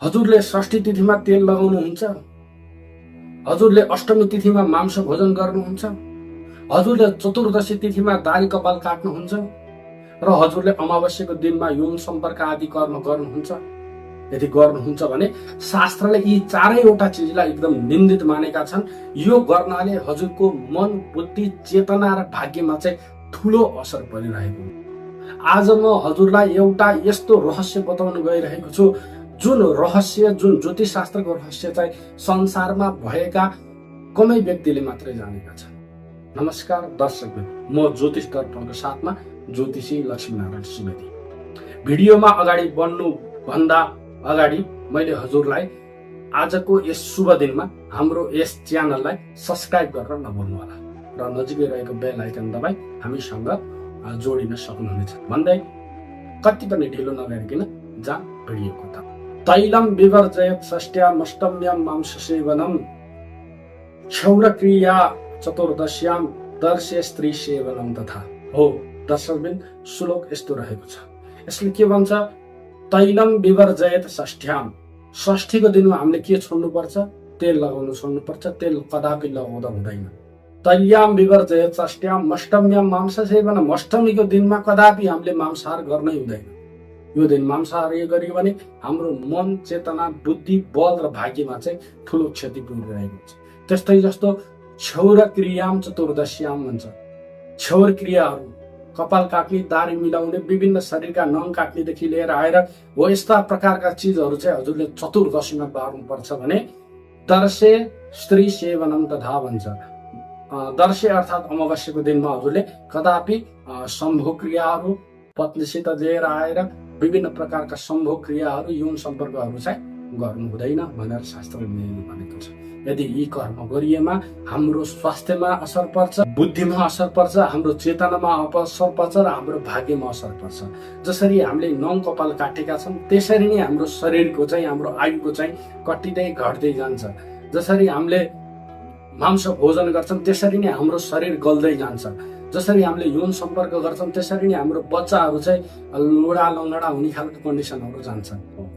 हजुरले षष्ठी तिथिमा तेल लगाउनुहुन्छ, हजुरले अष्टमी तिथिमा मांस भोजन गर्नुहुन्छ, हजुरले चतुर्दशी तिथिमा दारी कपाल काट्नुहुन्छ र हजुरले अमावस्याको दिनमा यौन सम्पर्क आदि कर्म गर्नुहुन्छ। यदि गर्नुहुन्छ भने शास्त्रले यी चारैवटा चिजलाई एकदम निन्दित मानेका छन्। यो गर्नाले हजुरको मन, बुद्धि, चेतना र भाग्यमा चाहिँ ठुलो असर परिरहेको। आज म हजुरलाई एउटा यस्तो रहस्य बताउन गइरहेको छु, जुन ज्योतिष शास्त्रको रहस्य चाहिँ संसारमा भएका कमै व्यक्तिले मात्रै जानेका छन्। नमस्कार दर्शकबिन, म ज्योतिष दर्पणको साथमा ज्योतिषी लक्ष्मीनारायण सुवेदी। भिडियोमा अगाडि बढ्नु भन्दा अगाडि मैले हजुरलाई आजको यस शुभ दिनमा हाम्रो यस च्यानललाई सब्स्क्राइब गरेर नभुल्नुहोला र नजिकै रहेको बेल आइकन दबाई हामीसँग जोडिन सक्नुहुनेछ भन्दै कति पनि ढिलो नगरिकन जा भिडियोको त। तैलम विवर्जयत षष्ट्याम अष्टम्याम मांस सेवनम क्षौरक्रिया चतुर्दश्याम दर्शे स्त्री सेवनम तथा। हो दर्शकबिन, श्लोक यस्तो रहेको छ। यसले के भन्छ? तैलम विवर्जयत षष्ठ्याम, षष्ठीको दिनमा हामीले के छोड्नुपर्छ? तेल लगाउनु छोड्नुपर्छ। तेल कदापि लगाउँदा हुँदैन। तैल्याम विवर्जयत षष्ठ्याम अष्टम्याम मांस सेवनम, अष्टमीको दिनमा कदापि हामीले मांसाहार गर्नै हुँदैन। यो दिन मांसाहार गरियो भने हाम्रो मन, चेतना, बुद्धि, बल र भाग्यमा चाहिँ ठुलो क्षति पुगिरहेको हुन्छ। त्यस्तै जस्तो क्षौर क्रियाम चतुर्दश्याम भन्छ। क्षौर क्रियाहरू कपाल काट्ने, दारी मिलाउने, विभिन्न शरीरका नङ काट्नेदेखि लिएर आएर हो यस्ता प्रकारका चिजहरू चाहिँ हजुरले चतुर्दशीमा बार्नुपर्छ भने दर्शे स्त्री सेवनम तथा भन्छ। दर्शे अर्थात् अमावस्याको दिनमा हजुरले कदापि सम्भोग क्रियाहरू, पत्नीसित लिएर आएर विभिन्न प्रकारका सम्भोग क्रियाहरू, यौन सम्पर्कहरू चाहिँ गर्नु हुँदैन भनेर शास्त्रले भनेको छ। यदि यी कर्म गरिएमा हाम्रो स्वास्थ्यमा असर पर्छ, बुद्धिमा असर पर्छ, हाम्रो चेतनामा असर पर्छ र हाम्रो भाग्यमा असर पर्छ। जसरी हामीले नङ कपाल काटेका छौँ त्यसरी नै हाम्रो शरीरको चाहिँ, हाम्रो आयुको चाहिँ कटिँदै घट्दै जान्छ। जसरी हामीले मांस भोजन गर्छौँ त्यसरी नै हाम्रो शरीर गल्दै जान्छ। जसरी हामीले यौन सम्पर्क गर्छौँ त्यसरी नै हाम्रो बच्चाहरू चाहिँ लुडा लङ्गडा हुने खालको कन्डिसनहरू जान्छ।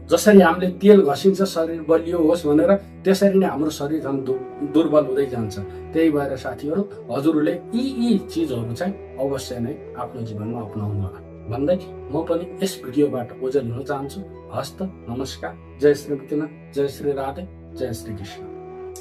जसरी हामीले तेल घसिन्छ शरीर बलियो होस् भनेर, त्यसरी नै हाम्रो शरीर झन् दुर्बल हुँदै जान्छ। त्यही भएर साथीहरू, हजुरहरूले यी चिजहरू चाहिँ अवश्य नै आफ्नो जीवनमा अपनाउनु होला भन्दै म पनि यस भिडियोबाट ओझेल हुन चाहन्छु। हस्त नमस्कार। जय श्री विद्यानाथ, जय श्री राधे, जय श्री कृष्ण।